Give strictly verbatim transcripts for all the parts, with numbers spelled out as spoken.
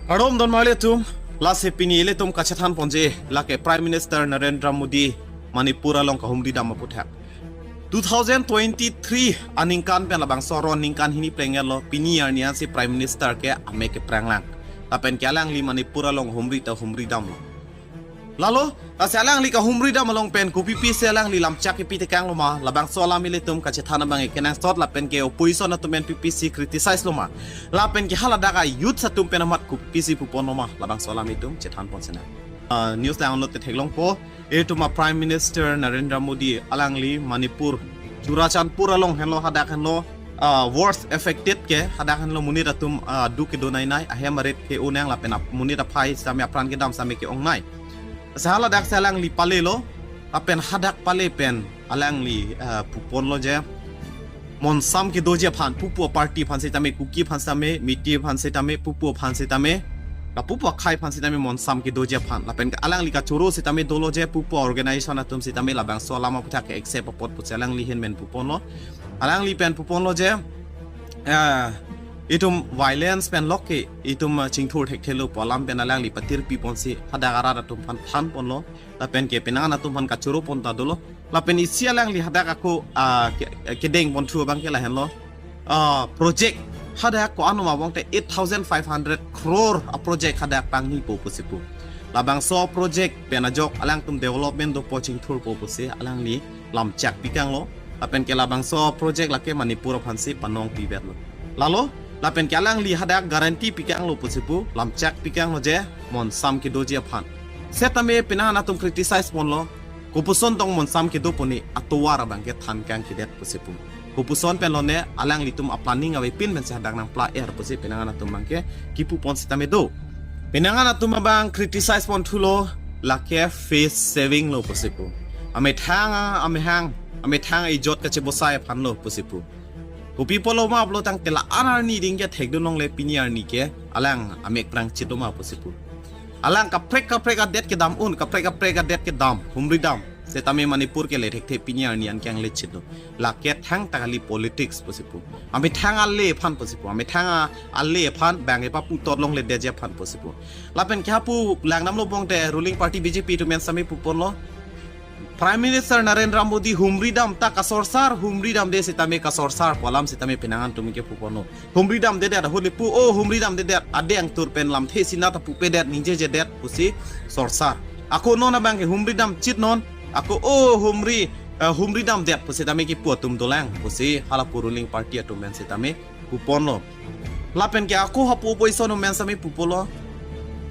Kardom don marli atum, lasi pini ilitum kachethan ponji, lake Prime Minister Narendra Modi Manipur along kahumri dam aputhak. Two thousand twenty-three aningkan pen labangso aron ningkan hini plenglo, pini arni ansi Prime Minister ke amek keprang lang. Lapen ke alangli Manipur along humri ta humri damlo. Lalo, lasi alangli kahumri dam along pen kopi pisi alangli lamchak kepi tekanglo ma, labangso alam ilitum kachethan abang kenangsot lapen ke opposition atum pen kopi pisi criticize lo ma. Lapen ke haladak a-youth atum pen amat kopi pisi puponlo ma, labangso alam itum chethan pon sena. Ah, news lang lo te theklongpo, itum a Prime Minister Narendra Modi alangli Manipur, Churachandpur along henlo, hadak henlo, ah, worst affected ke, hadak henlo monit atum, ah, duk kedo nainai, ahem arit ke-o nang lapen ap-, monit aphai sitame apran kedam sitame ke-ong nai. Lasi haladak si alangli palelo, lapen hadak pale pen alangli, ah, puponlo je, monsam kedoji aphan, pupu party aphan sitame, Kuki aphan sitame, Meitei aphan sitame, pupu aphan sitame, la pupu akhai aphan sitame monsam kedoji aphan. Lapen alangli kachoro sitame dolo je, pupu organization atum sitame labangso alam aputhak ke accept apot pusi alangli ahin pen puponlo. Alangli pen puponlo je, ah, itum violence pen lok ke itum, ah, chingthur thekthelo pu alam pen alangli patirpi ponsi hadak arat atum aphan than ponlo. Lapen ke penang atum aphan kachoro pon ta dolo. Lapen isi alangli hadak ako, ah, ke-, kedeng ponthu abang ke lahenlo. Ah, project hadak ko-an ma abang te eight thousand five hundred crore a-project hadak pangnipo pusi pu. Labangso project pen ajok alangtum development dopo chingthurpo pusi alangli lamchak pikanglo. Lapen ke labangso project lake Manipur aphansi panong pivetlo. Lalo, lapen ke alangli hadak guarantee pikanglo pusi pu, lamchak pikanglo je, monsam kedoji aphan. Setame penang atum criticize ponlo, kopuson tong monsam kedo poni atovar abang ke than kangkedet pusi pu. Kopuson pen lone alanglitum a-planning avepin pensi hadak nangpla-er pusi penang atum abang ke kipu pon sitame do. Penang atum abang criticize ponthulo, lake face saving lo pusi pu. Amethang a, amehang, amethang a-ijot kachebosai aphan lo pusi pu. Kopi pulo ma pulo tangte la-an arni ding ke thekdun longle, pini arni ke alang amek prang chit lo ma pusi pu. Alang kaprek kaprek adet kedam un, kaprek kaprek adet kedam, humri dam. Setame Manipur ke le thekthe, pini arni an kanglet chit lo. Lake thangta kali politics pusi pu. Amethang ale aphan pusi pu. Amethang a-, ale aphan bang epa putot longledeji aphan pusi pu. Lapen ke hapu langdamlo abang te ruling party B J P atum pen sitame puponlo. Prime Minister Narendra Modi humri dam ta kasorsar, humri damde sitame kasorsar pu alam sitame penang atum ke puponlo. Humri damdedet ahut le pu, o humri damdedet, adeng tur pen lamthe sina ta pupedet, ningjejedet pusi sorsar. Ako non abang ke humri dam chit non, ako o humri, eh, humri damdet pusi tame kipu atum dolang pusi hala pu ruling party atum pen sitame puponlo. Lapen ke ako hapu opposition atum pen sitame puponlo.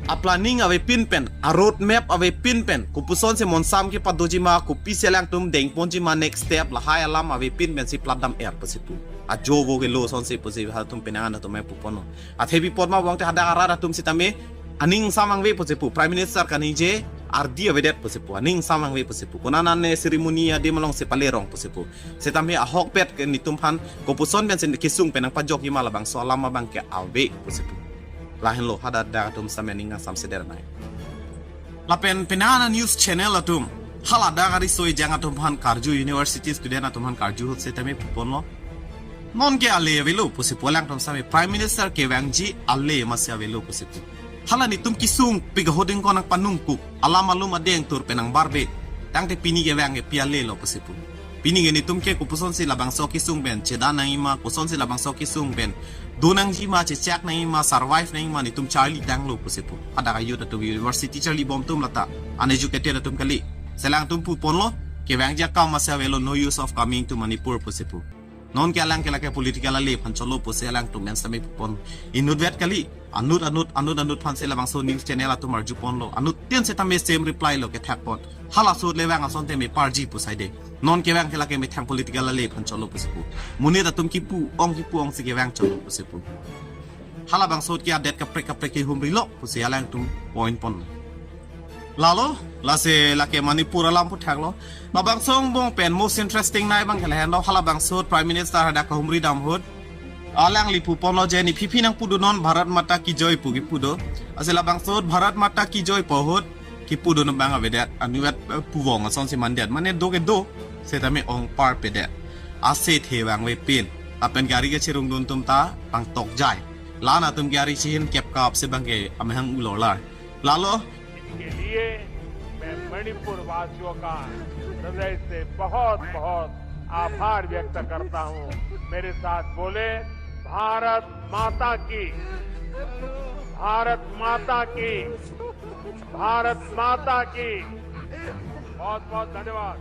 A-planning avepin pen, a-road map avepin pen, kopuson si monsam kepadoji ma, kopisi alangtum dengponji ma next step, lahai alam avepin pensi plat dam-er pusi pu. Ajo vo kelo asonsi pusi halatum penang atum pen puponlo. Athe pi apot ma abang te hadak arat atum sitame aning ingsamangve pusi pu. Prime Minister kaningje ardi avedet pusi pu. Aning ingsamangve pusi pu. Konat an ne ceremony adim alongsi palerong pusi pu. Sitame ahokpet ke netum aphan kopuson pensi kesung pen nangpajokji ma, labangso alam abang ke ave pusi pu. Lahenlo hadak atum sitame aning ingsamsedet nai. Lapen penang a-news channel atum, haladak ariso ejang atum aphan karju, university student atum aphan karju ahut sitame puponlo. Non ke ale avelo pusi pu, alangtum sitame Prime Minister kevangji ale masi avelo pusi pu. Hala netum kesung pik ahut ingkoi nangpanung kuk, alam alum adeng tur pen nangbarbe. Tangte pini kevang ke pi ale lo pusi pu. Pini ke netum ke kopuson si labangso kesung pen chedan nangji ma, koson si labangso kesung pen do nangji ma, chechak nangji ma, survive nangji ma, netum charli tanglo pusi pu. Hadak a-youth atum, university charlibom atum lata, uneducated atum kali. Lasi alangtum puponlo, kevangji akam masi avelo, no use of coming to Manipur pusi pu. Non ke alang ke lake political ale aphan cholo pusi alangtum pen sitame pupon. Inutvet kali, anut anut anut anut aphansi labangso news channel atum arjuponlo. Anut tin sitame same reply lo kethakpon. Halaso ahut le vang asonte me parji pu saide. Non kevang ke lake methang political ale aphan cholo pusi pu. Monit atum kipu ong kipu ongsi kevang cholo pusi pu. Halabangso ahut ke adet kaprek kaprek kehumrilo pusi alangtum point pon. Lalo, lasi lake Manipur alam aputhak lo. Labangso angbong pen most interesting nai abang ke lahenlo, halabangso ahut Prime Minister hadak kahumri dam ahut alangli puponlo je, ne phi phi nangpudun non, Bharat Mata Ki Jai pu kipu do. Lasi labangso ahut Bharat Mata Ki Jai pu ahut kipudun abang avedet, anuvet, eh, puvong asonsi mandet, mane do ke do, sitame ong parpedet. Ase the vangvepin, lapen gari kacherungdun atum ta pangtokjai. la-an atum ke ari chihin kep kap si abang ke amahang ulor la. Lalo, इसके लिए मैं मणिपुर वासियों का हृदय से बहुत बहुत आभार व्यक्त करता हूँ। मेरे साथ बोले, भारत माता की, भारत माता की, भारत माता की। बहुत बहुत धन्यवाद।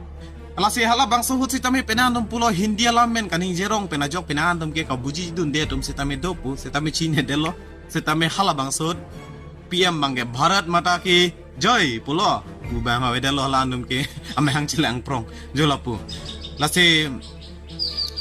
Lasi halabangso ahut sitame penang atum pulo Hindi alam pen kaningje rong pen ajok penang atum ke kabuji dunde atum sitame do pu, sitame chinedetlo, sitame halabangso ahut P M abang ke Bharat Mata Ki Jai pulo. Pu abang avedetlo hala atum ke amahang chelang prong jo lapu. Lasi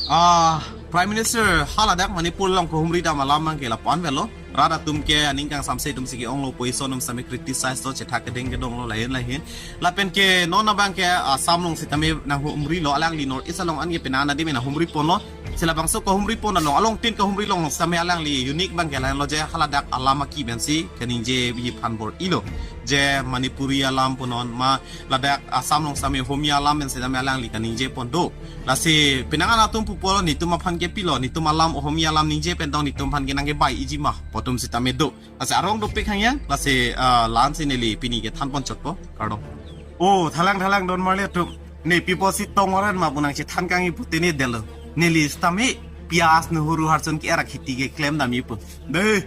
ah Prime Minister haladak Manipur along kohumri dam alam abang ke lapu-an avelo. Rat atum ke aning kangsamse atum si ke-onglo, poison atum sitame criticize lo, chethak kedeng kedong lo, lahin lahin. Lapen ke non abang ke Assam along sitame nanghumri lo, alangli North East along an ke penang adim nanghumri ponlo. Si labangso kahumri pon along, along tin kahumri along sitame alangli unique abang ke lahenlo je haladak alam aki pensi kaningje biji phan bor-ilo. Je Manipuri alam punon ma ladak Assam along sitame Ohomia alam pen sitame alangli kaningje pon do. Lasi penang an atum pupo netum aphan ke pilo, netum alam Ohomia alam ningje pen tong netum aphan ke nangkebai iji ma pu atum sitame do. Lasi arong dopik hangyang, lasi ah, la-an si neli pini ke than pon chotpo, kardom. O, thalang thalang don marli atum. Ne pipo si tong oran ma pu nangchethan kangji pu tenedetlo. Neli sitame piyaj nuhuru harson ke-er akhiti ke klem damji pu. Dei,